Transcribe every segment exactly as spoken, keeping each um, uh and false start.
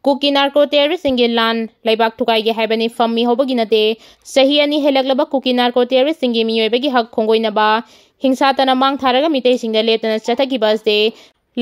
ꯀꯨꯀꯤ narco ꯇꯦꯔꯣꯔꯤꯁꯁꯤꯡꯒꯤ ꯂꯥꯟ ꯂꯩꯕꯥꯛ ꯊꯨꯒꯥꯏꯒꯦ ꯍꯥꯏꯕꯅꯤ, ꯐꯝꯃꯤ ꯍꯧꯕꯒꯤ ꯅꯠꯇꯦ꯫ ꯆꯍꯤ ꯑꯅꯤ ꯍꯦꯜꯂꯛꯂꯕ ꯀꯨꯀꯤ ꯅꯥꯔꯀꯣ ꯇꯦꯔꯣꯔꯤꯁꯁꯤꯡꯒꯤ ꯃꯤꯑꯣꯏꯕꯒꯤ ꯍꯛ ꯈꯣꯡꯒꯣꯏꯅꯕ, ꯍꯤꯡꯁꯥ ꯇꯅ ꯃꯥꯡ ꯊꯥꯔꯒ ꯃꯤꯇꯩꯁꯤꯡꯗ ꯂꯦꯞꯇꯅ ꯆꯠꯊꯈꯤꯕ ꯑꯁꯤ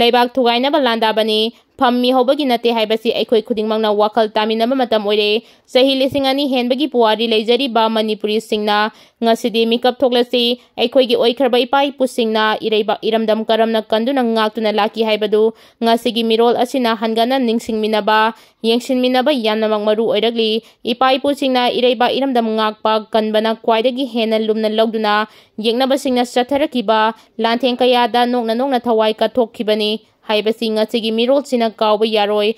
ꯂꯩꯕꯥꯛ ꯊꯨꯒꯥꯏꯅꯕ ꯂꯥꯟꯗꯥꯕꯅꯤ, ꯐꯝꯃꯤ ꯍꯧꯕꯒꯤ ꯅꯠꯇꯦ ꯍꯥꯏꯕꯁꯤ ꯑꯩꯈꯣꯏ ꯈꯨꯗꯤꯡꯃꯛꯅ ꯋꯥꯈꯜ ꯇꯥꯃꯤꯟꯅꯕ ꯃꯇꯝ ꯑꯣꯏꯔꯦ꯫ ꯆꯍꯤ ꯂꯤꯁꯤꯡ ꯑꯅꯤ ꯍꯦꯟꯕꯒꯤ ꯄꯨꯋꯥꯔꯤ ꯂꯩꯖꯔꯤꯕ ꯃꯅꯤꯄꯨꯔꯤꯁꯤꯡꯅ ꯉꯁꯤꯗꯤ ꯃꯤꯀꯞ ꯊꯣꯛꯂꯁꯤ꯫ ꯑꯩꯈꯣꯏꯒꯤ ꯑꯣꯏꯈ꯭ꯔꯕ ꯏꯄꯥ ꯏꯄꯨꯁꯤꯡꯅ ꯏꯔꯩꯕꯥꯛ ꯏꯔꯝꯗꯝ ꯀꯔꯝꯅ ꯀꯟꯗꯨꯅ ꯉꯥꯛꯇꯨꯅ ꯂꯥꯛꯈꯤ ꯍꯥꯏꯕꯗꯨ ꯉꯁꯤꯒꯤ ꯃꯤꯔꯣꯜ ꯑꯁꯤꯅ ꯍꯟꯒꯠꯅ ꯅꯤꯡꯁꯤꯡꯃꯤꯟꯅꯕ, ꯌꯦꯡꯁꯤꯟꯃꯤꯟꯅꯕ ꯌꯥꯝꯅꯃꯛ ꯃꯔꯨ ꯑꯣꯏꯔꯛꯂꯤ꯫ ꯏꯄꯥ ꯏꯄꯨꯁꯤꯡꯅ ꯏꯔꯩꯕꯥꯛ ꯏꯔꯝꯗꯝ ꯉꯥꯛꯄ ꯀꯟꯕꯅ ꯈ꯭ꯋꯥꯏꯗꯒꯤ ꯍꯦꯟꯅ ꯂꯨꯝꯅ ꯂꯧꯗꯨꯅ ꯌꯦꯛꯅꯕꯁꯤꯡꯅ ꯆꯠꯊꯔꯛꯈꯤꯕ ꯂꯥꯟꯊꯦꯡ ꯀꯌꯥꯗ ꯅꯣꯛꯅ ꯅꯣꯛꯅ ꯊꯋꯥꯏ ꯀꯠꯊꯣꯛꯈꯤꯕꯅꯤ ꯍꯥꯏꯕꯁꯤ ꯉꯁꯤꯒꯤ ꯃꯤꯔꯣꯜꯁꯤꯅ ꯀꯥꯎꯕ ꯌꯥꯔꯣꯏ꯫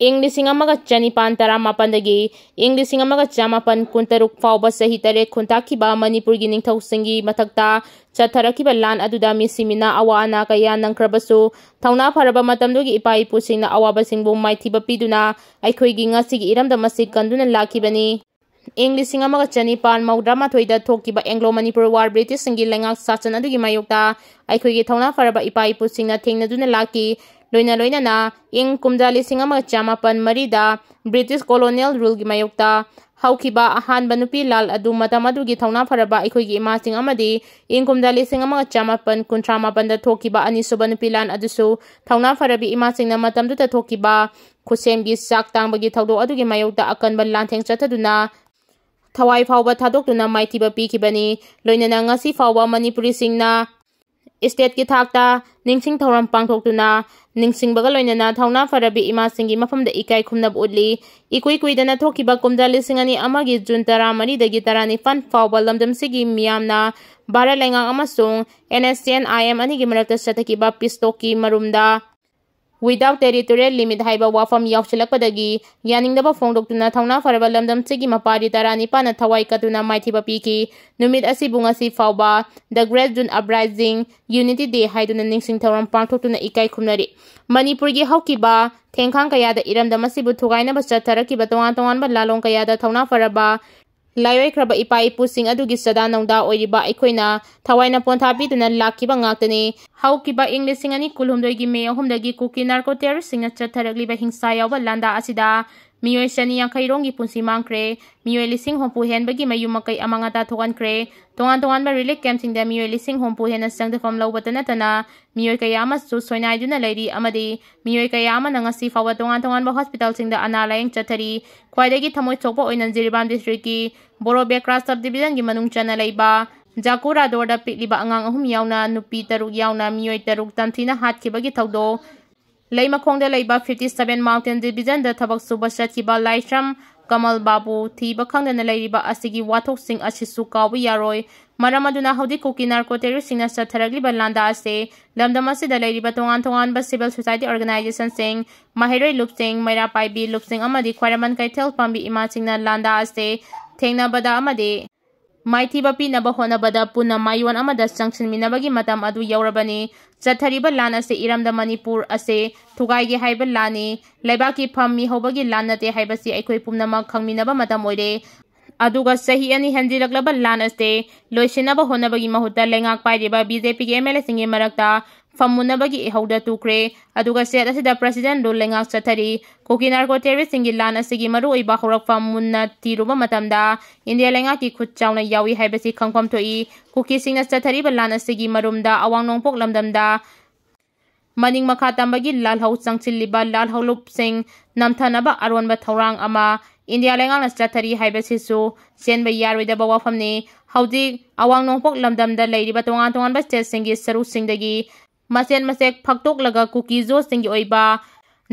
ꯏꯪ ꯂꯤꯁꯤꯡ ꯑꯃꯒ ꯆꯅꯤꯄꯥꯟ ꯇꯔꯥꯃꯥꯄꯟꯗꯒꯤ ꯏꯪ ꯂꯤꯁꯤꯡ ꯑꯃꯒ ꯆꯃꯥꯄꯟ ꯀꯨꯟꯇꯔꯨꯛ ꯐꯥꯎꯕ ꯆꯍꯤ ꯇꯔꯦꯠ ꯈꯨꯟꯇꯥꯛꯈꯤꯕ ꯃꯅꯤꯄꯨꯔꯒꯤ ꯅꯤꯡꯊꯧꯁꯤꯡꯒꯤ ꯃꯊꯛꯇ ꯆꯠꯊꯔꯛꯈꯤꯕ ꯂꯥꯟ ꯑꯗꯨꯗ ꯃꯤꯁꯤ ꯃꯤꯅꯥ ꯑꯋꯥ ꯑꯅꯥ ꯀꯌꯥ ꯅꯪꯈ꯭ꯔꯕꯁꯨ, ꯊꯧꯅꯥ ꯐꯔꯕ ꯃꯇꯝꯗꯨꯒꯤ ꯏꯄꯥ ꯏꯄꯨꯁꯤꯡꯅ ꯑꯋꯥꯕꯁꯤꯡꯕꯨ ꯃꯥꯏꯊꯤꯕ ꯄꯤꯗꯨꯅ ꯑꯩꯈꯣꯏꯒꯤ ꯉꯁꯤꯒꯤ ꯏꯔꯝꯗꯝ ꯑꯁꯤ ꯀꯟꯗꯨꯅ ꯂꯥꯛꯈꯤꯕꯅꯤ꯫ ꯏꯪ ꯂꯤꯁꯤꯡ ꯑꯃꯒ ꯆꯅꯤꯄꯥꯟ ꯃꯧꯗ꯭ꯔꯥ ꯃꯥꯊꯣꯏꯗ ꯊꯣꯛꯈꯤꯕ ꯑꯦꯡꯒ꯭ꯂꯣ ꯃꯅꯤꯄꯨꯔ ꯋꯥꯔ, ꯕ꯭ꯔꯤꯇꯤꯁꯁꯤꯡꯒꯤ ꯂꯩꯉꯥꯛ ꯁꯥꯁꯟ ꯑꯗꯨꯒꯤ ꯃꯥꯌꯣꯛꯇ ꯑꯩꯈꯣꯏꯒꯤ ꯊꯧꯅꯥ ꯐꯔꯕ ꯏꯄꯥ ꯏꯄꯨꯁꯤꯡꯅ ꯊꯦꯡꯅꯗꯨꯅ ꯂꯥꯛꯈꯤ꯫ ꯂꯣꯏꯅ ꯂꯣꯏꯅꯅ ꯏꯪ ꯀꯨꯝꯖꯥ ꯂꯤꯁꯤꯡ ꯑꯃꯒ ꯆꯃꯥꯄꯟ ꯃꯔꯤꯗ ꯕ꯭ꯔꯤꯇꯤꯁ ꯀꯣꯂꯣꯅꯤꯌꯦꯜ ꯔꯨꯜꯒꯤ ꯃꯥꯌꯣꯛꯇ ꯍꯧꯈꯤꯕ ꯑꯍꯥꯟꯕ ꯅꯨꯄꯤ ꯂꯥꯟ ꯑꯗꯨ ꯃꯇꯝ ꯑꯗꯨꯒꯤ ꯊꯧꯅꯥ ꯐꯔꯕ ꯑꯩꯈꯣꯏꯒꯤ ꯏꯃꯥꯁꯤꯡ ꯑꯃꯗꯤ ꯏꯪ ꯀꯨꯝꯖꯥ ꯂꯤꯁꯤꯡ ꯑꯃꯒ ꯆꯃꯥꯄꯟ ꯀꯨꯟꯊ꯭ꯔꯥ ꯃꯥꯄꯟꯗ ꯊꯣꯛꯈꯤꯕ ꯑꯅꯤꯁꯨꯕ ꯅꯨꯄꯤ ꯂꯥꯟ ꯑꯗꯨꯁꯨ ꯊꯧꯅꯥ ꯐꯔꯕꯤ ꯏꯃꯥꯁꯤꯡꯅ ꯃꯇꯝꯗꯨꯗ ꯊꯣꯛꯈꯤꯕ ꯈꯨꯠꯁꯦꯝꯒꯤ ꯆꯥꯛ ꯇꯥꯡꯕꯒꯤ ꯊꯧꯗꯣꯛ ꯑꯗꯨꯒꯤ ꯃꯥꯌꯣꯛꯇ ꯑꯀꯟꯕ ꯂꯥꯟꯊꯦꯡ ꯆꯠꯊꯗꯨꯅ ꯊꯋꯥꯏ ꯐꯥꯎꯕ ꯊꯥꯗꯣꯛꯇꯨꯅ ꯃꯥꯏꯊꯤꯕ ꯄꯤꯈꯤꯕꯅꯤ꯫ ꯂꯣꯏꯅꯅ ꯉꯁꯤ ꯐꯥꯎꯕ ꯃꯅꯤꯄꯨꯔꯤꯁꯤꯡꯅ ꯏꯁꯇꯦꯠꯀꯤ ꯊꯥꯛꯇ ꯅꯤꯡꯁꯤꯡ ꯊꯧꯔꯝ ꯄꯥꯡꯊꯣꯛꯇꯨꯅ ꯅꯤꯡꯁꯤꯡꯕꯒ ꯂꯣꯏꯅꯅ ꯊꯧꯅꯥ ꯐꯔꯕꯤ ꯏꯃꯥꯁꯤꯡꯒꯤ ꯃꯐꯝꯗ ꯏꯀꯥꯏ ꯈꯨꯝꯅꯕ ꯎꯠꯂꯤ꯫ ꯏꯀꯨꯏ ꯀꯨꯏꯗꯅ ꯊꯣꯛꯈꯤꯕ ꯀꯨꯝꯖꯥ ꯂꯤꯁꯤꯡ ꯑꯅꯤ ꯑꯃꯒꯤ ꯖꯨꯟ ꯇꯔꯥꯃꯔꯤꯗꯒꯤ ꯇꯔꯥꯅꯤꯄꯥꯟ ꯐꯥꯎꯕ ꯂꯝꯗꯝꯁꯤꯒꯤ ꯃꯤꯌꯥꯝꯅ ꯚꯥꯔꯠ ꯂꯩꯉꯥꯛ ꯑꯃꯁꯨꯡ NSCN-IM ꯑꯅꯤꯒꯤ ꯃꯔꯛꯇ ꯆꯠꯊꯈꯤꯕ peace talk-ꯀꯤ ꯃꯔꯨꯝꯗ without territorial limit ꯍꯥꯏꯕ ꯋꯥꯐꯝ ꯌꯥꯎꯁꯤꯜꯂꯛꯄꯗꯒꯤ ꯌꯥꯅꯤꯡꯗꯕ ꯐꯣꯡꯗꯣꯛꯇꯨꯅ ꯊꯧꯅꯥ ꯐꯔꯕ ꯂꯝꯗꯝꯁꯤꯒꯤ ꯃꯄꯥꯔꯤ ꯇꯔꯥꯅꯤꯄꯥꯟꯅ ꯊꯋꯥꯏ ꯀꯠꯇꯨꯅ ꯃꯥꯏꯊꯤꯕ ꯄꯤꯈꯤ꯫ ꯅꯨꯃꯤꯠ ꯑꯁꯤꯕꯨ ꯉꯁꯤ ꯐꯥꯎꯕ The Great June Uprising, Unity Day ꯍꯥꯏꯗꯨꯅ ꯅꯤꯡꯁꯤꯡ ꯊꯧꯔꯝ ꯄꯥꯡꯊꯣꯛꯇꯨꯅ ꯏꯀꯥꯏ ꯈꯨꯝꯅꯔꯤ꯫ ꯃꯅꯤꯄꯨꯔꯒꯤ ꯍꯧꯈꯤꯕ ꯊꯦꯡꯈꯥꯡ ꯀꯌꯥꯗ ꯏꯔꯝꯗꯝ ꯑꯁꯤꯕꯨ ꯊꯨꯒꯥꯏꯅꯕ ꯆꯠꯊꯔꯛꯈꯤꯕ ꯇꯣꯉꯥꯟ ꯇꯣꯉꯥꯟꯕ ꯂꯥꯂꯣꯡ ꯀꯌꯥꯗ ꯊꯧꯅꯥ ꯐꯔꯕ ꯂꯥꯏꯑꯣꯏꯈ꯭ꯔꯕ ꯏꯄꯥ ꯏꯄꯨꯁꯤꯡ ꯑꯗꯨꯒꯤ ꯆꯥꯗꯥ ꯅꯧꯗꯥ ꯑꯣꯏꯔꯤꯕ ꯑꯩꯈꯣꯏꯅ ꯊꯋꯥꯏꯅ ꯄꯣꯟꯊꯥ ꯄꯤꯗꯨꯅ ꯂꯥꯛꯈꯤꯕ ꯉꯥꯛꯇꯅꯤ꯫ ꯍꯧꯈꯤꯕ ꯏꯪ ꯂꯤꯁꯤꯡ ꯑꯅꯤ ꯀꯨꯟꯍꯨꯝꯗꯣꯏꯒꯤ ꯃꯦ ꯑꯍꯨꯝꯗꯒꯤ ꯀꯨꯀꯤ ꯅꯥꯔꯀꯣ ꯇꯦꯔꯣꯔꯤꯁꯁꯤꯡꯅ ꯆꯠꯊꯔꯛꯂꯤꯕ ꯍꯤꯡꯁꯥ ꯌꯥꯎꯕ ꯂꯥꯟꯗꯥ ꯑꯁꯤꯗ ꯃꯤꯑꯣꯏ ꯆꯅꯤ ꯌꯥꯡꯈꯩ ꯔꯣꯝꯒꯤ ꯄꯨꯟꯁꯤ ꯃꯥꯡꯈ꯭ꯔꯦ꯫ ꯃꯤꯑꯣꯏ ꯂꯤꯁꯤꯡ ꯍꯨꯝꯐꯨ ꯍꯦꯟꯕꯒꯤ ꯃꯌꯨꯝ ꯃꯀꯩ ꯑꯃꯥꯡ ꯑꯇꯥ ꯊꯣꯛꯍꯟꯈ꯭ꯔꯦ꯫ ꯇꯣꯉꯥꯟ ꯇꯣꯉꯥꯟꯕ ꯔꯤꯂꯤꯐ ꯀꯦꯝꯞꯁꯤꯡꯗ ꯃꯤꯑꯣꯏ ꯂꯤꯁꯤꯡ ꯍꯨꯝꯐꯨ ꯍꯦꯟꯅ ꯆꯪꯗꯐꯝ ꯂꯧꯕꯇ ꯅꯠꯇꯅ ꯃꯤꯑꯣꯏ ꯀꯌꯥ ꯑꯃꯁꯨ ꯁꯣꯏꯅꯥꯏꯗꯨꯅ ꯂꯩꯔꯤ ꯑꯃꯗꯤ ꯃꯤꯑꯣꯏ ꯀꯌꯥ ꯑꯃꯅ ꯉꯁꯤ ꯐꯥꯎꯕ ꯇꯣꯉꯥꯟ ꯇꯣꯉꯥꯟꯕ ꯍꯣꯁꯄꯤꯇꯥꯜꯁꯤꯡꯗ ꯑꯅꯥ ꯂꯥꯌꯦꯡ ꯆꯠꯊꯔꯤ꯫ ꯈ꯭ꯋꯥꯏꯗꯒꯤ ꯊꯃꯣꯏ ꯁꯣꯛꯄ ꯑꯣꯏꯅ ꯖꯤꯔꯤꯕꯥꯝ ꯗꯤꯁꯇ꯭ꯔꯤꯛꯀꯤ ꯕꯣꯔꯣ ꯕꯦꯀ꯭ꯔꯥ ꯁꯕ ꯗꯤꯕꯤꯖꯟꯒꯤ ꯃꯅꯨꯡ ꯆꯟꯅ ꯂꯩꯕ ꯖꯥꯀꯨꯔꯥꯗꯣꯔꯗ ꯄꯤꯛꯂꯤꯕ ꯑꯉꯥꯡ ꯑꯍꯨꯝ ꯌꯥꯎꯅ ꯅꯨꯄꯤ ꯇꯔꯨꯛ ꯌꯥꯎꯅ ꯃꯤꯑꯣꯏ ꯇꯔꯨꯛ ꯇꯝꯊꯤꯅ ꯍꯥꯠꯈꯤꯕꯒꯤ ꯊꯧꯗꯣꯛ꯫ ꯂꯩꯃꯈꯣꯡꯗ ꯂꯩꯕ ꯐꯤꯐꯇꯤ ꯁꯚꯦꯟ ꯃꯥꯎꯟꯇꯦꯟ ꯗꯤꯕꯤꯖꯟꯗ ꯊꯕꯛ ꯁꯨꯕ ꯆꯠꯈꯤꯕ ꯂꯥꯏꯁ꯭ꯔꯝ ꯀꯃꯜ ꯕꯥꯕꯨ ꯊꯤꯕ ꯈꯪꯗꯅ ꯂꯩꯔꯤꯕ ꯑꯁꯤꯒꯤ ꯋꯥꯊꯣꯛꯁꯤꯡ ꯑꯁꯤꯁꯨ ꯀꯥꯎꯕ ꯌꯥꯔꯣꯏ꯫ ꯃꯔꯝ ꯑꯗꯨꯅ ꯍꯧꯖꯤꯛ ꯀꯨꯀꯤ ꯅꯥꯔꯀꯣ ꯇꯦꯔꯣꯔꯤꯁꯁꯤꯡꯅ ꯆꯠꯊꯔꯛꯂꯤꯕ ꯂꯥꯟꯗꯥ ꯑꯁꯤ ꯂꯝꯗꯝ ꯑꯁꯤꯗ ꯂꯩꯔꯤꯕ ꯇꯣꯉꯥꯟ ꯇꯣꯉꯥꯟꯕ ꯁꯤꯚꯤꯜ ꯁꯣꯁꯥꯏꯇꯤ ꯑꯣꯔꯒꯅꯥꯏꯖꯦꯁꯟꯁꯤꯡ, ꯃꯍꯩꯔꯣꯏ ꯂꯨꯞꯁꯤꯡ, ꯃꯩꯔꯥ ꯄꯥꯏꯕꯤ ꯂꯨꯞꯁꯤꯡ ꯑꯃꯗꯤ ꯈ꯭ꯋꯥꯏꯔꯝꯕꯟ ꯀꯩꯊꯦꯜ ꯄꯥꯝꯕꯤ ꯏꯃꯥꯁꯤꯡꯅ ꯂꯥꯟꯗꯥ ꯑꯁꯤ ꯊꯦꯡꯅꯕꯗ ꯑꯃꯗꯤ ꯃꯥꯏꯊꯤꯕ ꯄꯤꯅꯕ ꯍꯣꯠꯅꯕꯗ ꯄꯨꯟꯅ ꯃꯥꯏꯑꯣꯟ ꯑꯃꯗ ꯆꯪꯁꯤꯟꯃꯤꯟꯅꯕꯒꯤ ꯃꯇꯝ ꯑꯗꯨ ꯌꯧꯔꯕꯅꯤ꯫ ꯆꯠꯊꯔꯤꯕ ꯂꯥꯟ ꯑꯁꯤ ꯏꯔꯝꯗꯝ ꯃꯅꯤꯄꯨꯔ ꯑꯁꯤ ꯊꯨꯒꯥꯏꯒꯦ ꯍꯥꯏꯕ ꯂꯥꯟꯅꯤ꯫ ꯂꯩꯕꯥꯛꯀꯤ ꯐꯝ ꯃꯤ ꯍꯧꯕꯒꯤ ꯂꯥꯟ ꯅꯠꯇꯦ ꯍꯥꯏꯕꯁꯤ ꯑꯩꯈꯣꯏ ꯄꯨꯝꯅꯃꯛ ꯈꯪꯃꯤꯟꯅꯕ ꯃꯇꯝ ꯑꯣꯏꯔꯦ꯫ ꯑꯗꯨꯒ ꯆꯍꯤ ꯑꯅꯤ ꯍꯦꯟꯖꯤꯜꯂꯛꯂꯕ ꯂꯥꯟ ꯑꯁꯤ ꯂꯣꯏꯁꯤꯟꯅꯕ ꯍꯣꯠꯅꯕꯒꯤ ꯃꯍꯨꯠꯇ ꯂꯩꯉꯥꯛ ꯄꯥꯏꯔꯤꯕ ꯕꯤꯖꯦꯄꯤꯒꯤ ꯑꯦꯝ ꯑꯦꯜ ꯑꯦꯁꯤꯡꯒꯤ ꯃꯔꯛꯇ ꯐꯝ ꯃꯨꯟꯅꯕꯒꯤ ꯏꯍꯧꯗ ꯇꯨꯈ꯭ꯔꯦ꯫ ꯑꯗꯨꯒ ꯁ꯭ꯇꯦꯠ ꯑꯁꯤꯗ ꯄ꯭ꯔꯦꯁꯤꯗꯦꯟꯠ ꯔꯨꯜ ꯂꯩꯉꯥꯛ ꯆꯠꯊꯔꯤ꯫ ꯀꯨꯀꯤ ꯅꯥꯔꯀꯣ ꯇꯦꯔꯣꯔꯤꯁꯁꯤꯡꯒꯤ ꯂꯥꯟ ꯑꯁꯤꯒꯤ ꯃꯔꯨꯑꯣꯏꯕ ꯍꯧꯔꯛꯐꯝ ꯃꯨꯟꯅ ꯊꯤꯔꯨꯕ ꯃꯇꯝꯗ ꯏꯟꯗꯤꯌꯥ ꯂꯩꯉꯥꯛꯀꯤ ꯈꯨꯠ ꯆꯥꯎꯅ ꯌꯥꯎꯏ ꯍꯥꯏꯕꯁꯤ ꯈꯪꯐꯝ ꯊꯣꯛꯏ꯫ ꯀꯨꯀꯤꯁꯤꯡꯅ ꯆꯠꯊꯔꯤꯕ ꯂꯥꯟ ꯑꯁꯤꯒꯤ ꯃꯔꯨꯝꯗ ꯑꯋꯥꯡ ꯅꯣꯡꯄꯣꯛ ꯂꯝꯗꯝꯗ ꯃꯅꯤꯡ ꯃꯈꯥ ꯇꯝꯕꯒꯤ ꯂꯥꯜꯍꯧ ꯆꯪꯁꯤꯜꯂꯤꯕ ꯂꯥꯜꯍꯧꯂꯨꯞꯁꯤꯡ ꯅꯝꯊꯅꯕ ꯑꯔꯣꯟꯕ ꯊꯧꯔꯥꯡ ꯑꯃ ꯏꯟꯗꯤꯌꯥ ꯂꯩꯉꯥꯛꯅ ꯆꯠꯊꯔꯤ ꯍꯥꯏꯕꯁꯤꯁꯨ ꯆꯦꯟꯕ ꯌꯥꯔꯣꯏꯗꯕ ꯋꯥꯐꯝꯅꯤ꯫ ꯍꯧꯖꯤꯛ ꯑꯋꯥꯡ ꯅꯣꯡꯄꯣꯛ ꯂꯝꯗꯝꯗ ꯂꯩꯔꯤꯕ ꯇꯣꯉꯥꯟ ꯇꯣꯉꯥꯟꯕ ꯁ꯭ꯇꯦꯠꯁꯤꯡꯒꯤ ꯁꯔꯨꯛꯁꯤꯡꯗꯒꯤ ꯃꯆꯦꯠ ꯃꯆꯦꯠ ꯐꯛꯇꯣꯛꯂꯒ ꯀꯨꯀꯤ ꯖꯣꯁꯁꯤꯡꯒꯤ ꯑꯣꯏꯕ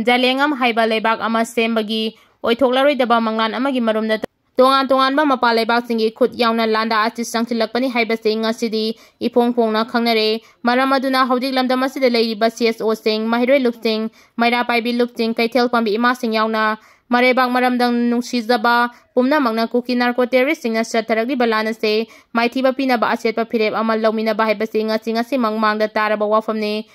ꯖꯂꯦꯡꯉꯝ ꯍꯥꯏꯕ ꯂꯩꯕꯥꯛ ꯑꯃ ꯁꯦꯝꯕꯒꯤ ꯑꯣꯏꯊꯣꯛꯂꯔꯣꯏꯗꯕ ꯃꯪꯂꯥꯟ ꯑꯃꯒꯤ ꯃꯔꯨꯝꯗ ꯇꯣꯉꯥꯟ ꯇꯣꯉꯥꯟꯕ ꯃꯄꯥꯟ ꯂꯩꯕꯥꯛꯁꯤꯡꯒꯤ ꯈꯨꯠ ꯌꯥꯎꯅ ꯂꯥꯟꯗꯥ ꯑꯁꯤ ꯆꯪꯁꯤꯜꯂꯛꯄꯅꯤ ꯍꯥꯏꯕꯁꯤ ꯉꯁꯤꯗꯤ ꯏꯐꯣꯡ ꯐꯣꯡꯅ ꯈꯪꯅꯔꯦ꯫ ꯃꯔꯝ ꯑꯗꯨꯅ ꯍꯧꯖꯤꯛ ꯂꯝꯗꯝ ꯑꯁꯤꯗ ꯂꯩꯔꯤꯕ ꯁꯤ ꯑꯦꯁ ꯑꯣꯁꯤꯡ, ꯃꯍꯩꯔꯣꯏ ꯂꯨꯞꯁꯤꯡ, ꯃꯩꯔꯥ ꯄꯥꯏꯕꯤ ꯂꯨꯞꯁꯤꯡ, ꯀꯩꯊꯦꯜ ꯄꯥꯝꯕꯤ ꯏꯃꯥꯁꯤꯡ ꯌꯥꯎꯅ ꯃꯔꯩꯕꯥꯛ ꯃꯔꯝꯗꯝ ꯅꯨꯡꯁꯤꯖꯕ ꯄꯨꯝꯅꯃꯛꯅ ꯀꯨꯀꯤ ꯅꯥꯔꯀꯣ ꯇꯦꯔꯣꯔꯤꯁꯁꯤꯡꯅ ꯆꯠꯊꯔꯛꯂꯤꯕ ꯂꯥꯟ ꯑꯁꯤ ꯃꯥꯏꯊꯤꯕ ꯄꯤꯅꯕ ꯑꯆꯦꯠꯄ ꯐꯤꯔꯦꯞ ꯑꯃ ꯂꯧꯃꯤꯟꯅꯕ ꯍꯥꯏꯕꯁꯤ ꯉꯁꯤ ꯉꯁꯤꯃꯛ ꯃꯥꯡꯗ ꯇꯥꯔꯕ ꯋꯥꯐꯝꯅꯤ꯫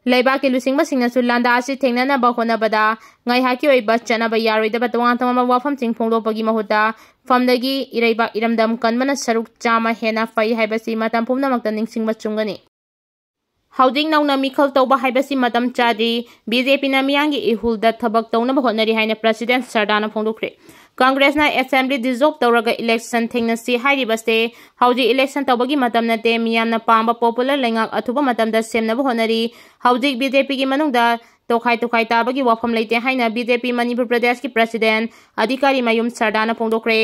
ꯂꯩꯕꯥꯛꯀꯤ ꯂꯨꯆꯤꯡꯕꯁꯤꯡꯅꯁꯨ ꯂꯥꯟꯗꯥ ꯑꯁꯤ ꯊꯦꯡꯅꯅꯕ ꯍꯣꯠꯅꯕꯗ ꯉꯥꯏꯍꯥꯛꯀꯤ ꯑꯣꯏꯕ ꯆꯠꯅꯕ ꯌꯥꯔꯣꯏꯗꯕ ꯇꯣꯉꯥꯟ ꯇꯣꯉꯥꯟꯕ ꯋꯥꯐꯝꯁꯤꯡ ꯐꯣꯡꯗꯣꯛꯄꯒꯤ ꯃꯍꯨꯠꯇ ꯐꯝꯗꯒꯤ ꯏꯔꯩꯕꯥꯛ ꯏꯔꯝꯗꯝ ꯀꯟꯕꯅ ꯁꯔꯨꯛ ꯆꯥꯝꯃ ꯍꯦꯟꯅ ꯐꯩ ꯍꯥꯏꯕꯁꯤ ꯃꯇꯝ ꯄꯨꯝꯅꯃꯛꯇ ꯅꯤꯡꯁꯤꯡꯕ ꯆꯨꯝꯒꯅꯤ꯫ ꯍꯧꯖꯤꯛ ꯅꯧꯅ ꯃꯤꯈꯜ ꯇꯧꯕ ꯍꯥꯏꯕꯁꯤ ꯃꯇꯝ ꯆꯥꯗ꯭ꯔꯤ꯫ ꯕꯤ ꯖꯦ ꯄꯤꯅ ꯃꯤꯌꯥꯝꯒꯤ ꯏꯍꯨꯜꯗ ꯊꯕꯛ ꯇꯧꯅꯕ ꯍꯣꯠꯅꯔꯤ ꯍꯥꯏꯅ ꯄ꯭ꯔꯁꯤꯗꯦꯟ ꯁꯔꯗꯥꯅ ꯐꯣꯡꯗꯣꯛꯈ꯭ꯔꯦ꯫ ꯀꯪꯒ꯭ꯔꯦꯁꯅ ꯑꯦꯁꯦꯝꯕ꯭ꯂꯤ ꯗꯤꯖꯣꯜꯕ ꯇꯧꯔꯒ ꯏꯂꯦꯛꯁꯟ ꯊꯦꯡꯅꯁꯤ ꯍꯥꯏꯔꯤꯕꯁꯦ ꯍꯧꯖꯤꯛ ꯏꯂꯦꯛꯁꯟ ꯇꯧꯕꯒꯤ ꯃꯇꯝ ꯅꯠꯇꯦ꯫ ꯃꯤꯌꯥꯝꯅ ꯄꯥꯝꯕ ꯄꯣꯄꯨꯂꯔ ꯂꯩꯉꯥꯛ ꯑꯊꯨꯕ ꯃꯇꯝꯗ ꯁꯦꯝꯅꯕ ꯍꯣꯠꯅꯔꯤ꯫ ꯍꯧꯖꯤꯛ ꯕꯤ ꯖꯦ ꯄꯤꯒꯤ ꯃꯅꯨꯡꯗ ꯇꯣꯈꯥꯏ ꯇꯣꯈꯥꯏ ꯇꯥꯕꯒꯤ ꯋꯥꯐꯝ ꯂꯩꯇꯦ ꯍꯥꯏꯅ ꯕꯤ ꯖꯦ ꯄꯤ ꯃꯅꯤꯄꯨꯔ ꯄ꯭ꯔꯗꯦꯁꯀꯤ ꯄ꯭ꯔꯁꯤꯗꯦꯟ ꯑꯙꯤꯀꯥꯔꯤ ꯃꯌꯨꯝ ꯁꯔꯗꯥꯅ ꯐꯣꯡꯗꯣꯛꯈ꯭ꯔꯦ꯫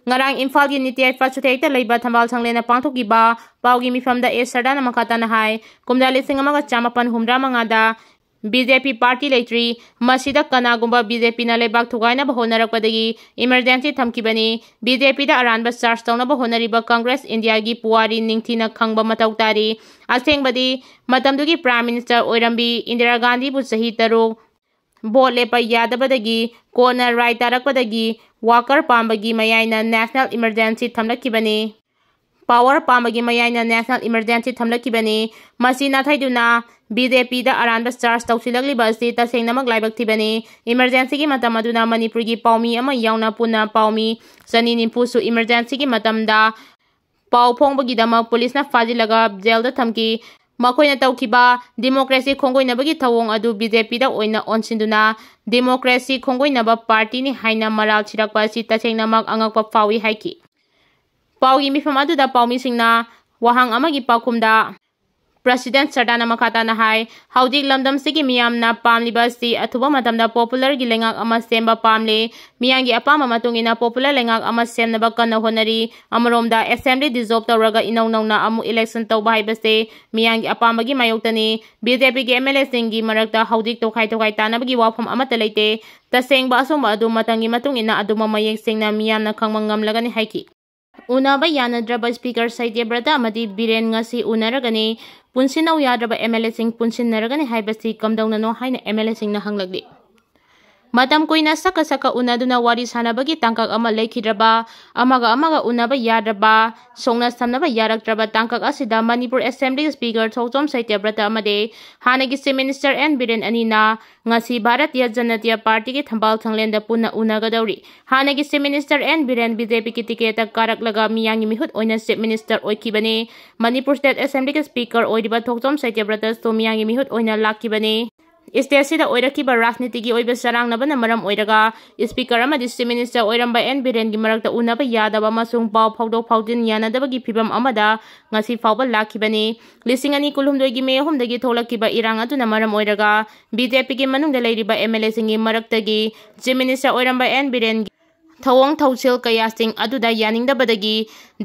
ꯉꯔꯥꯡ ꯏꯝꯐꯥꯜꯒꯤ ꯅꯤꯇꯤ ꯑꯥꯌꯣꯒ ꯆꯨꯊꯦꯛꯇ ꯂꯩꯕ ꯊꯝꯕꯥꯜ ꯁꯪꯂꯦꯟꯅ ꯄꯥꯡꯊꯣꯛꯈꯤꯕ ꯄꯥꯎꯒꯤ ꯃꯤꯐꯝꯗ ꯑꯦꯁ ꯁꯔꯗꯥꯅ ꯃꯈꯥ ꯇꯥꯅ ꯍꯥꯏ, ꯀꯨꯝꯖꯥ ꯂꯤꯁꯤꯡ ꯑꯃꯒ ꯆꯥꯃꯥꯄꯟ ꯍꯨꯝꯗ꯭ꯔꯥ ꯃꯉꯥꯗ ꯕꯤ ꯖꯦ ꯄꯤ ꯄꯥꯔꯇꯤ ꯂꯩꯇ꯭ꯔꯤ꯫ ꯃꯁꯤꯗ ꯀꯅꯥꯒꯨꯝꯕ ꯕꯤ ꯖꯦ ꯄꯤꯅ ꯂꯩꯕꯥꯛ ꯊꯨꯒꯥꯏꯅꯕ ꯍꯣꯠꯅꯔꯛꯄꯗꯒꯤ ꯏꯃꯔꯖꯦꯟꯁꯤ ꯊꯝꯈꯤꯕꯅꯤ꯫ ꯕꯤ ꯖꯦ ꯄꯤꯗ ꯑꯔꯥꯟꯕ ꯆꯥꯔꯖ ꯇꯧꯅꯕ ꯍꯣꯠꯅꯔꯤꯕ ꯀꯪꯒ꯭ꯔꯦꯁ ꯏꯟꯗꯤꯌꯥꯒꯤ ꯄꯨꯋꯥꯔꯤ ꯅꯤꯡꯊꯤꯅ ꯈꯪꯕ ꯃꯊꯧ ꯇꯥꯔꯤ꯫ ꯑꯁꯦꯡꯕꯗꯤ ꯃꯇꯝꯗꯨꯒꯤ ꯄ꯭ꯔꯥꯏꯝ ꯃꯤꯅꯤꯁꯇꯔ ꯑꯣꯏꯔꯝꯕꯤ ꯏꯟꯗꯤꯔꯥ ꯒꯥꯟꯙꯤꯕꯨ ꯆꯍꯤ ꯇꯔꯨꯛ ꯚꯣꯠ ꯂꯦꯞꯄ ꯌꯥꯗꯕꯗꯒꯤ ꯀꯣꯟꯅ ꯔꯥꯏ ꯇꯥꯔꯛꯄꯗꯒꯤ ꯋꯥꯀꯔ ꯄꯥꯝꯕꯒꯤ ꯃꯌꯥꯏꯅ ꯅꯦꯁꯅꯦꯜ ꯏꯃꯔꯖꯦꯟꯁꯤ ꯊꯝꯂꯛꯈꯤꯕꯅꯤ꯫ ꯄꯥꯋꯔ ꯄꯥꯝꯕꯒꯤ ꯃꯌꯥꯏꯅ ꯅꯦꯁꯅꯦꯜ ꯏꯃꯔꯖꯦꯟꯁꯤ ꯊꯝꯂꯛꯈꯤꯕꯅꯤ꯫ ꯃꯁꯤ ꯅꯥꯊꯩꯗꯨꯅ ꯕꯤ ꯖꯦ ꯄꯤꯗ ꯑꯔꯥꯟꯕ ꯆꯥꯔꯖ ꯇꯧꯁꯤꯜꯂꯛꯂꯤꯕ ꯑꯁꯤ ꯇꯁꯦꯡꯅꯃꯛ ꯂꯥꯏꯕꯛ ꯊꯤꯕꯅꯤ꯫ ꯏꯃꯔꯖꯦꯟꯁꯤꯒꯤ ꯃꯇꯝ ꯑꯗꯨꯅ ꯃꯅꯤꯄꯨꯔꯒꯤ ꯄꯥꯎꯃꯤ ꯑꯃ ꯌꯥꯎꯅ ꯄꯨꯟꯅ ꯄꯥꯎꯃꯤ ꯆꯅꯤ ꯅꯤꯐꯨꯁꯨ ꯏꯃꯔꯖꯦꯟꯁꯤꯒꯤ ꯃꯇꯝꯗ ꯄꯥꯎ ꯐꯣꯡꯕꯒꯤꯗꯃꯛ ꯄꯨꯂꯤꯁꯅ ꯐꯥꯖꯤꯜꯂꯒ ꯖꯦꯜꯗ ꯊꯝꯈꯤ꯫ ꯃꯈꯣꯏꯅ ꯇꯧꯈꯤꯕ ꯗꯤꯃꯣꯀ꯭ꯔꯦꯁꯤ ꯈꯣꯡꯒꯣꯏꯅꯕꯒꯤ ꯊꯧꯑꯣꯡ ꯑꯗꯨ ꯕꯤ ꯖꯦ ꯄꯤꯗ ꯑꯣꯏꯅ ꯑꯣꯟꯁꯤꯟꯗꯨꯅ ꯗꯤꯃꯣꯀ꯭ꯔꯦꯁꯤ ꯈꯣꯡꯒꯣꯏꯅꯕ ꯄꯥꯔꯇꯤꯅꯤ ꯍꯥꯏꯅ ꯃꯔꯥꯜ ꯁꯤꯔꯛꯄ ꯑꯁꯤ ꯇꯁꯦꯡꯅꯃꯛ ꯑꯉꯛꯄ ꯐꯥꯎꯏ ꯍꯥꯏꯈꯤ꯫ ꯄꯥꯎꯒꯤ ꯃꯤꯐꯝ ꯑꯗꯨꯗ ꯄꯥꯎꯃꯤꯁꯤꯡꯅ ꯋꯥꯍꯪ ꯑꯃꯒꯤ ꯄꯥꯎꯈꯨꯝꯗ ꯄ꯭ꯔꯁꯤꯗꯦꯟ ꯁꯔꯗꯥꯅ ꯃꯈꯥ ꯇꯥꯅ ꯍꯥꯏ, ꯍꯧꯖꯤꯛ ꯂꯝꯗꯝꯁꯤꯒꯤ ꯃꯤꯌꯥꯝꯅ ꯄꯥꯝꯂꯤꯕ ꯑꯁꯤ ꯑꯊꯨꯕ ꯃꯇꯝꯗ ꯄꯣꯄꯨꯂꯔꯒꯤ ꯂꯩꯉꯥꯛ ꯑꯃ ꯁꯦꯝꯕ ꯄꯥꯝꯂꯦ꯫ ꯃꯤꯌꯥꯝꯒꯤ ꯑꯄꯥꯝꯕ ꯃꯇꯨꯡ ꯏꯟꯅ ꯄꯣꯄꯨꯂꯔ ꯂꯩꯉꯥꯛ ꯑꯃ ꯁꯦꯝꯅꯕ ꯀꯟꯅ ꯍꯣꯠꯅꯔꯤ꯫ ꯑꯃꯔꯣꯝꯗ ꯑꯦꯁꯦꯝꯕ꯭ꯂꯤ ꯗꯤꯖꯣꯜꯕ ꯇꯧꯔꯒ ꯏꯅꯧ ꯅꯧꯅ ꯑꯃꯨꯛ ꯏꯂꯦꯛꯁꯟ ꯇꯧꯕ ꯍꯥꯏꯕꯁꯦ ꯃꯤꯌꯥꯝꯒꯤ ꯑꯄꯥꯝꯕꯒꯤ ꯃꯥꯌꯣꯛꯇꯅꯤ꯫ ꯕꯤ ꯖꯦ ꯄꯤꯒꯤ ꯑꯦꯝ ꯑꯦꯜ ꯑꯦꯁꯤꯡꯒꯤ ꯃꯔꯛꯇ ꯍꯧꯖꯤꯛ ꯇꯣꯈꯥꯏ ꯇꯣꯈꯥꯏ ꯇꯥꯅꯕꯒꯤ ꯋꯥꯐꯝ ꯑꯃꯠꯇ ꯂꯩꯇꯦ꯫ ꯇꯁꯦꯡꯕ ꯑꯆꯨꯝꯕ ꯑꯗꯨ ꯃꯇꯝꯒꯤ ꯃꯇꯨꯡ ꯏꯟꯅ ꯑꯗꯨꯃꯛ ꯃꯌꯦꯛ ꯁꯦꯡꯅ ꯃꯤꯌꯥꯝꯅ ꯈꯪꯕ ꯉꯝꯂꯒꯅꯤ ꯍꯥꯏꯈꯤ꯫ ꯎꯅꯕ ꯌꯥꯅꯗ꯭ꯔꯕ ꯁ꯭ꯄꯤꯀꯔ ꯁꯇ꯭ꯌꯕ꯭ꯔꯇ ꯑꯃꯗꯤ ꯕꯤꯔꯦꯟ ꯉꯁꯤ ꯎꯅꯔꯒꯅꯤ꯫ ꯄꯨꯟꯁꯤꯟꯅꯧ ꯌꯥꯗ꯭ꯔꯕ ꯑꯦꯝ ꯑꯦꯜ ꯑꯦꯁꯤꯡ ꯄꯨꯟꯁꯤꯟꯅꯔꯒꯅꯤ ꯍꯥꯏꯕꯁꯤ ꯀꯝꯗꯧꯅꯅꯣ ꯍꯥꯏꯅ ꯑꯦꯝ ꯑꯦꯜ ꯑꯦꯁꯤꯡꯅ ꯍꯪꯂꯛꯂꯤ꯫ ꯃꯇꯝ ꯀꯨꯏꯅ ꯁꯛꯀ ꯁꯛꯀ ꯎꯅꯗꯨꯅ ꯋꯥꯔꯤ ꯁꯥꯟꯅꯕꯒꯤ ꯇꯥꯡꯀꯛ ꯑꯃ ꯂꯩꯈꯤꯗ꯭ꯔꯕ, ꯑꯃꯒ ꯑꯃꯒ ꯎꯅꯕ ꯌꯥꯗ꯭ꯔꯕ, ꯁꯣꯛꯅ ꯁꯝꯅꯕ ꯌꯥꯔꯛꯇ꯭ꯔꯕ ꯇꯥꯡꯀꯛ ꯑꯁꯤꯗ ꯃꯅꯤꯄꯨꯔ Assembly Speaker ꯊꯣꯛꯆꯣꯝ ꯁꯩꯇ꯭ꯌꯕ꯭ꯔꯇ ꯑꯃꯗꯤ ꯍꯥꯟꯅꯒꯤ Chief Minister ꯑꯦꯟ ꯕꯤꯔꯦꯟ ꯑꯅꯤꯅ ꯉꯁꯤ ꯚꯥꯔꯇꯤꯌ ꯖꯅꯇꯤꯌ ꯄꯥꯔꯇꯤꯒꯤ ꯊꯝꯕꯥꯜ ꯊꯪꯂꯦꯟꯗ ꯄꯨꯟꯅ ꯎꯅꯒꯗꯧꯔꯤ꯫ ꯍꯥꯟꯅꯒꯤ Chief Minister ꯑꯦꯟ ꯕꯤꯔꯦꯟ BJPꯒꯤ ꯇꯤꯀꯦꯠꯇ ꯀꯥꯔꯛꯂꯒ ꯃꯤꯌꯥꯝꯒꯤ ꯃꯤꯍꯨꯠ ꯑꯣꯏꯅ Chief Minister ꯑꯣꯏꯈꯤꯕꯅꯤ꯫ Manipur State Assemblyꯒꯤ Speaker ꯑꯣꯏꯔꯤꯕ ꯊꯣꯛꯆꯣꯝ ꯁꯩꯇ꯭ꯌꯕ꯭ꯔꯇꯁꯨ ꯃꯤꯌꯥꯝꯒꯤ ꯃꯤꯍꯨꯠ ꯑꯣꯏꯅ ꯂꯥꯛꯈꯤꯕꯅꯤ꯫ Stateꯁꯤꯗ ꯑꯣꯏꯔꯛꯈꯤꯕ ꯔꯥꯖꯅꯤꯇꯤꯒꯤ ꯑꯣꯏꯕ ꯆꯔꯥꯡꯅꯕꯅ ꯃꯔꯝ ꯑꯣꯏꯔꯒ Speaker ꯑꯃꯗꯤ Chief Minister ꯑꯣꯏꯔꯝꯕ ꯑꯦꯟ ꯕꯤꯔꯦꯟꯒꯤ ꯃꯔꯛꯇ ꯎꯅꯕ ꯌꯥꯗꯕ ꯑꯃꯁꯨꯡ ꯄꯥꯎ ꯐꯥꯎꯗꯣꯛ ꯐꯥꯎꯖꯤꯟ ꯌꯥꯅꯗꯕꯒꯤ ꯐꯤꯕꯝ ꯑꯃꯗ ꯉꯁꯤ ꯐꯥꯎꯕ ꯂꯥꯛꯈꯤꯕꯅꯤ꯫ ꯂꯤꯁꯤꯡ ꯑꯅꯤ ꯀꯨꯟꯍꯨꯝꯗꯣꯏꯒꯤ ꯃꯦ ꯑꯍꯨꯝꯗꯒꯤ ꯊꯣꯛꯂꯛꯈꯤꯕ ꯏꯔꯥꯡ ꯑꯗꯨꯅ ꯃꯔꯝ ꯑꯣꯏꯔꯒ BJPꯒꯤ ꯃꯅꯨꯡꯗ ꯂꯩꯔꯤꯕ MLAꯁꯤꯡꯒꯤ ꯃꯔꯛꯇꯒꯤ Chief Minister ꯑꯣꯏꯔꯝꯕ ꯑꯦꯟ ꯕꯤꯔꯦꯟꯒꯤ ꯊꯧꯑꯣꯡ ꯊꯧꯁꯤꯜ ꯀꯌꯥꯁꯤꯡ ꯑꯗꯨꯗ ꯌꯥꯅꯤꯡꯗꯕꯗꯒꯤ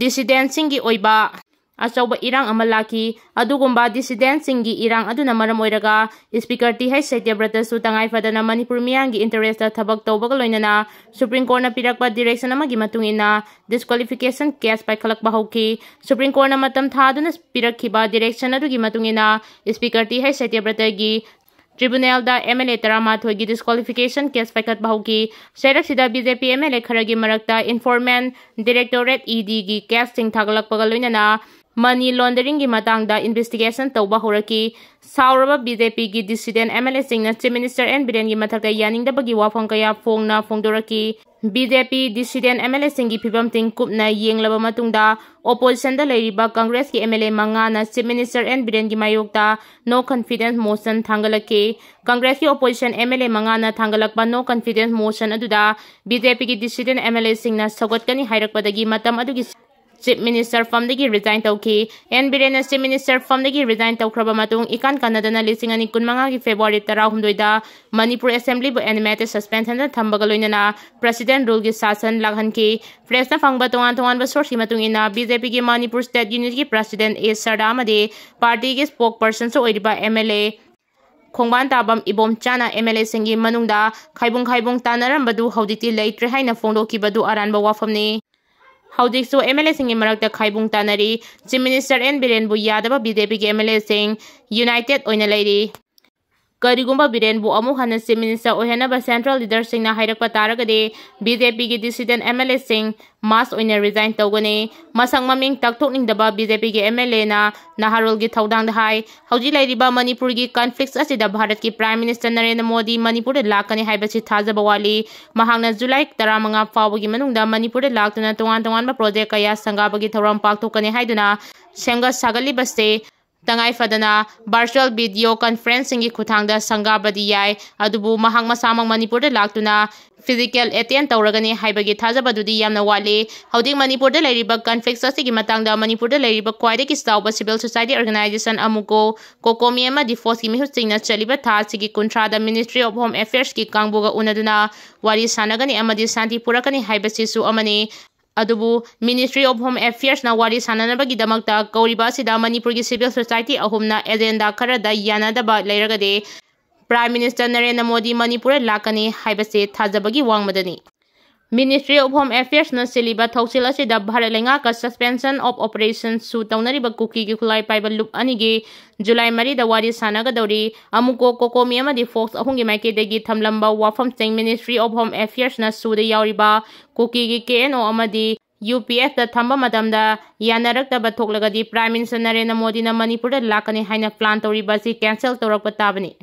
dissidentꯁꯤꯡꯒꯤ ꯑꯣꯏꯕ ꯑꯆꯧꯕ ꯏꯔꯥꯡ ꯑꯃ ꯂꯥꯛꯈꯤ꯫ ꯑꯗꯨꯒꯨꯝꯕ dissidentꯁꯤꯡꯒꯤ ꯏꯔꯥꯡ ꯑꯗꯨꯅ ꯃꯔꯝ ꯑꯣꯏꯔꯒ Speaker ꯇꯤ ꯍꯩꯆ ꯁꯇ꯭ꯌꯕ꯭ꯔꯇꯁꯨ ꯇꯉꯥꯏ ꯐꯗꯅ ꯃꯅꯤꯄꯨꯔ ꯃꯤꯌꯥꯝꯒꯤ interestꯇ ꯊꯕꯛ ꯇꯧꯕꯒ ꯂꯣꯏꯅꯅ Supreme Courtꯅ ꯄꯤꯔꯛꯄ direction ꯑꯃꯒꯤ ꯃꯇꯨꯡ ꯏꯟꯅ disqualification case ꯄꯥꯏꯈꯠꯂꯛꯄ ꯍꯧꯈꯤ꯫ Supreme Courtꯅ ꯃꯇꯝ ꯊꯥꯗꯨꯅ ꯄꯤꯔꯛꯈꯤꯕ direction ꯑꯗꯨꯒꯤ ꯃꯇꯨꯡ ꯏꯟꯅ Speaker ꯇꯤ ꯍꯩꯆ ꯁꯇ꯭ꯌꯕ꯭ꯔꯇꯒꯤ tribunalꯗ MLA ꯇꯔꯥꯃꯥꯊꯣꯏꯒꯤ disqualification case ꯄꯥꯏꯈꯠꯄ ꯍꯧꯈꯤ꯫ ꯆꯩꯔꯛꯁꯤꯗ BJP MLA ꯈꯔꯒꯤ ꯃꯔꯛꯇ Enforcement Directorate, EDꯒꯤ caseꯁꯤꯡ ꯊꯥꯒꯠꯂꯛꯄꯒ ꯂꯣꯏꯅꯅ money launderingꯒꯤ ꯃꯇꯥꯡꯗ investigation ꯇꯧꯕ ꯍꯧꯔꯛꯈꯤ꯫ ꯁꯥꯎꯔꯕ BJPꯒꯤ dissident MLAꯁꯤꯡꯅ Chief Minister ꯑꯦꯟ ꯕꯤꯔꯦꯟꯒꯤ ꯃꯊꯛꯇ ꯌꯥꯅꯤꯡꯗꯕꯒꯤ ꯋꯥꯐꯝ ꯀꯌꯥ ꯐꯣꯡꯅ ꯐꯣꯡꯗꯣꯔꯛꯈꯤ꯫ BJP dissident MLAꯁꯤꯡꯒꯤ ꯐꯤꯕꯝꯁꯤꯡ ꯀꯨꯞꯅ ꯌꯦꯡꯂꯕ ꯃꯇꯨꯡꯗ, oppositionꯗ ꯂꯩꯔꯤꯕ Congressꯀꯤ MLA ꯃꯉꯥꯅ Chief Minister ꯑꯦꯟ ꯕꯤꯔꯦꯟꯒꯤ ꯃꯥꯌꯣꯛꯇ no confidence motion ꯊꯥꯡꯒꯠꯂꯛꯈꯤ꯫ Congressꯀꯤ opposition MLA ꯃꯉꯥꯅ ꯊꯥꯡꯒꯠꯂꯛꯄ no confidence motion ꯑꯗꯨꯗ BJPꯒꯤ dissident MLAꯁꯤꯡꯅ ꯁꯧꯒꯠꯀꯅꯤ ꯍꯥꯏꯔꯛꯄꯗꯒꯤ ꯃꯇꯝ ꯑꯗꯨꯒꯤ Chief Minister ꯐꯝꯗꯒꯤ resign ꯇꯧꯈꯤ꯫ ꯑꯦꯟ ꯕꯤꯔꯦꯟꯅ Chief Minister ꯐꯝꯗꯒꯤ resign ꯇꯧꯈ꯭ꯔꯕ ꯃꯇꯨꯡ, ꯏꯀꯥꯟ ꯀꯥꯟꯅꯗꯅ ꯂꯤꯁꯤꯡ ꯑꯅꯤ ꯀꯨꯟꯃꯉꯥꯒꯤ February ꯇꯔꯥꯍꯨꯝꯗꯣꯏꯗ ꯃꯅꯤꯄꯨꯔ Assemblyꯕꯨ animated suspensionꯗ ꯊꯝꯕꯒ ꯂꯣꯏꯅꯅ President ruleꯒꯤ ꯁꯥꯁꯟ ꯂꯥꯛꯍꯟꯈꯤ꯫ Pressꯅ ꯐꯪꯕ ꯇꯣꯉꯥꯟ ꯇꯣꯉꯥꯟꯕ sourceꯀꯤ ꯃꯇꯨꯡ ꯏꯟꯅ, BJPꯒꯤ ꯃꯅꯤꯄꯨꯔ State Unitꯀꯤ President ꯑꯦ ꯁꯔꯗꯥ ꯑꯃꯗꯤ partyꯒꯤ spokespersonꯁꯨ ꯑꯣꯏꯔꯤꯕ MLA ꯈꯣꯡꯕꯥꯟ ꯇꯥꯕꯝ ꯏꯕꯣꯝꯆꯥꯅ MLAꯁꯤꯡꯒꯤ ꯃꯅꯨꯡꯗ ꯈꯥꯏꯕꯨꯡ ꯈꯥꯏꯕꯨꯡ ꯇꯥꯅꯔꯝꯕꯗꯨ ꯍꯧꯖꯤꯛꯇꯤ ꯂꯩꯇ꯭ꯔꯦ ꯍꯥꯏꯅ ꯐꯣꯡꯗꯣꯛꯈꯤꯕꯗꯨ ꯑꯔꯥꯟꯕ ꯋꯥꯐꯝꯅꯤ꯫ ꯍꯧꯖꯤꯛꯁꯨ MLAꯁꯤꯡꯒꯤ ꯃꯔꯛꯇ ꯈꯥꯏꯕꯨꯡ ꯇꯥꯅꯔꯤ꯫ Chief Minister ꯑꯦꯟ ꯕꯤꯔꯦꯟꯕꯨ ꯌꯥꯗꯕ BJPꯒꯤ MLAꯁꯤꯡ united ꯑꯣꯏꯅ ꯂꯩꯔꯤ꯫ ꯀꯔꯤꯒꯨꯝꯕ ꯕꯤꯔꯦꯟꯕꯨ ꯑꯃꯨꯛ ꯍꯟꯅ Chief Minister ꯑꯣꯏꯍꯟꯅꯕ central leaderꯁꯤꯡꯅ ꯍꯥꯏꯔꯛꯄ ꯇꯥꯔꯒꯗꯤ, BJPꯒꯤ dissident MLAꯁꯤꯡ mass ꯑꯣꯏꯅ resign ꯇꯧꯒꯅꯤ꯫ ꯃꯁꯛ ꯃꯃꯤꯡ ꯇꯥꯛꯊꯣꯛꯅꯤꯡꯗꯕ BJPꯒꯤ MLAꯅ ꯅꯍꯥꯔꯣꯜꯒꯤ ꯊꯧꯗꯥꯡꯗ ꯍꯥꯏ, ꯍꯧꯖꯤꯛ ꯂꯩꯔꯤꯕ ꯃꯅꯤꯄꯨꯔꯒꯤ conflicts ꯑꯁꯤꯗ ꯚꯥꯔꯠꯀꯤ Prime Minister ꯅꯔꯦꯟꯗ꯭ꯔ ꯃꯣꯗꯤ ꯃꯅꯤꯄꯨꯔꯗ ꯂꯥꯛꯀꯅꯤ ꯍꯥꯏꯕꯁꯤ ꯊꯥꯖꯕ ꯋꯥꯠꯂꯤ꯫ ꯃꯍꯥꯛꯅ July ꯇꯔꯥꯃꯉꯥ ꯐꯥꯎꯕꯒꯤ ꯃꯅꯨꯡꯗ ꯃꯅꯤꯄꯨꯔꯗ ꯂꯥꯛꯇꯨꯅ ꯇꯣꯉꯥꯟ ꯇꯣꯉꯥꯟꯕ project ꯀꯌꯥ ꯁꯪꯒꯥꯕꯒꯤ ꯊꯧꯔꯝ ꯄꯥꯡꯊꯣꯛꯀꯅꯤ ꯍꯥꯏꯗꯨꯅ ꯁꯦꯝꯒꯠ ꯁꯥꯒꯠꯂꯤꯕꯁꯦ ꯇꯉꯥꯏ ꯐꯗꯅ virtual video conferencingꯒꯤ ꯈꯨꯠꯊꯥꯡꯗ ꯁꯪꯒꯥꯕꯗꯤ ꯌꯥꯏ, ꯑꯗꯨꯕꯨ ꯃꯍꯥꯛ ꯃꯁꯥꯃꯛ ꯃꯅꯤꯄꯨꯔꯗ ꯂꯥꯛꯇꯨꯅ physical attend ꯇꯧꯔꯒꯅꯤ ꯍꯥꯏꯕꯒꯤ ꯊꯥꯖꯕꯗꯨꯗꯤ ꯌꯥꯝꯅ ꯋꯥꯠꯂꯤ꯫ ꯍꯧꯖꯤꯛ ꯃꯅꯤꯄꯨꯔꯗ ꯂꯩꯔꯤꯕ conflicts ꯑꯁꯤꯒꯤ ꯃꯇꯥꯡꯗ ꯃꯅꯤꯄꯨꯔꯗ ꯂꯩꯔꯤꯕ ꯈ꯭ꯋꯥꯏꯗꯒꯤ ꯆꯥꯎꯕ civil society organization ꯑꯃꯨꯀꯣ, ꯀꯣꯀꯣꯃꯤ ꯑꯃꯗꯤ ꯐꯣꯛꯁꯀꯤ ꯃꯤꯍꯨꯠꯁꯤꯡꯅ ꯆꯠꯂꯤꯕ ꯊꯥ ꯑꯁꯤꯒꯤ ꯀꯨꯟꯊ꯭ꯔꯥꯗ Ministry of Home Affairsꯀꯤ ꯀꯥꯡꯕꯨꯒ ꯎꯅꯗꯨꯅ ꯋꯥꯔꯤ ꯁꯥꯟꯅꯒꯅꯤ ꯑꯃꯗꯤ ꯁꯥꯟꯇꯤ ꯄꯨꯔꯛꯀꯅꯤ ꯍꯥꯏꯕꯁꯤꯁꯨ ꯑꯃꯅꯤ꯫ ꯑꯗꯨꯕꯨ Ministry of Home Affairsꯅ ꯋꯥꯔꯤ ꯁꯥꯟꯅꯅꯕꯒꯤꯗꯃꯛꯇ ꯀꯧꯔꯤꯕ ꯑꯁꯤꯗ ꯃꯅꯤꯄꯨꯔꯒꯤ civil society ꯑꯍꯨꯝꯅ agenda ꯈꯔꯗ ꯌꯥꯅꯗꯕ ꯂꯩꯔꯒꯗꯤ Prime Minister ꯅꯔꯦꯟꯗ꯭ꯔ ꯃꯣꯗꯤ ꯃꯅꯤꯄꯨꯔꯗ ꯂꯥꯛꯀꯅꯤ ꯍꯥꯏꯕꯁꯤ ꯊꯥꯖꯕꯒꯤ ꯋꯥꯡꯃꯗꯅꯤ꯫ Ministry of Home Affairsꯅ ꯁꯤꯜꯂꯤꯕ ꯊꯧꯁꯤꯜ ꯑꯁꯤꯗ ꯚꯥꯔꯠ ꯂꯩꯉꯥꯛꯀ suspension of operation ꯁꯨ ꯇꯧꯅꯔꯤꯕ ꯀꯨꯀꯤꯒꯤ ꯈꯨꯠꯂꯥꯏ ꯄꯥꯏꯕ ꯂꯨꯞ ꯑꯅꯤꯒꯤ July ꯃꯔꯤꯗ ꯋꯥꯔꯤ ꯁꯥꯟꯅꯒꯗꯧꯔꯤ꯫ ꯑꯃꯨꯀꯣ, ꯀꯣꯀꯣꯃꯤ ꯑꯃꯗꯤ ꯐꯣꯛꯁ ꯑꯍꯨꯝꯒꯤ ꯃꯥꯏꯀꯩꯗꯒꯤ ꯊꯝꯂꯝꯕ ꯋꯥꯐꯝꯁꯤꯡ Ministry of Home Affairsꯅ ꯁꯨꯗ ꯌꯥꯎꯔꯤꯕ ꯀꯨꯀꯤꯒꯤ KNO ꯑꯃꯗꯤ UPFꯇ ꯊꯝꯕ ꯃꯇꯝꯗ ꯌꯥꯅꯔꯛꯇꯕ ꯊꯣꯛꯂꯒꯗꯤ Prime Minister ꯅꯔꯦꯟꯗ꯭ꯔ ꯃꯣꯗꯤꯅ ꯃꯅꯤꯄꯨꯔꯗ ꯂꯥꯛꯀꯅꯤ ꯍꯥꯏꯅ plan ꯇꯧꯔꯤꯕ ꯑꯁꯤ cancel ꯇꯧꯔꯛꯄ ꯇꯥꯕꯅꯤ꯫